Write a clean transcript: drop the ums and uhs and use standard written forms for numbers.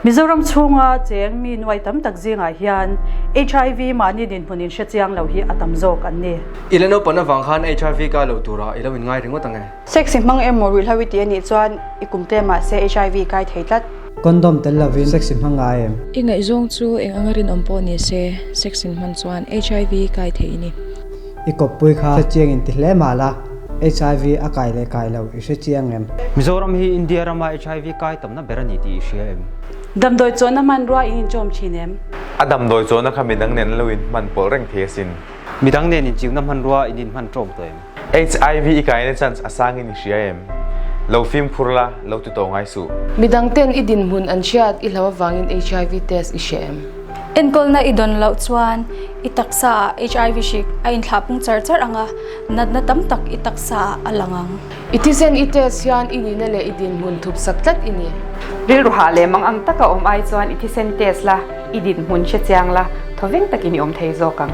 Mizoram chhunga cheng mi nuai tam tak zingah hian HIV mahni dinhmun in hre chiang lo hi a tam zawk an ni. I la naupan avang khan HIV kai lo turah i lo inngai ringawt ang e. Sex i hmang emaw ruihhlo i ti a nih chuan i kum tlem ah se HIV kai thei tlat. Condom tel lovin sex i hmang ngai em? I ngaihzawng chu eng anga rinawm pawh ni se, sex in hman chuan HIV kai thei i ni. I kawppui kha hre chiang in ti hle mah la, HIV a kai leh kai lo i hre chiang em? Mizoram hi India rama HIV kai tamna ber a ni tih i hria em? Damdawi chawhna hmanrua in inchawm thin em? A damdawi chawhna kha midang nen an lo inhman pawlh reng thei asin. Midang nen inchiuna hmanrua in inhman ṭawm tawh em? HIV i kaina chance a sangin i hria em? Lo fimkhur la, lo ti tawh ngai suh. Midang ten i dinhmun an hriat i hlo avangin HIV test i hre em? Enkawlna i dawn loh chuan i taksa ah HIV hrik a inthlah pung char char ang a, natna tam tak i taksa ah a lang ang. I thisen i test hian i nihna leh i dinhmun thup sak tlat i ni. Rilru hah leh mang ang taka awm ai chuan i thisen test la, i dinhmun hre chiang la, thawveng takin i awm thei zawk ang.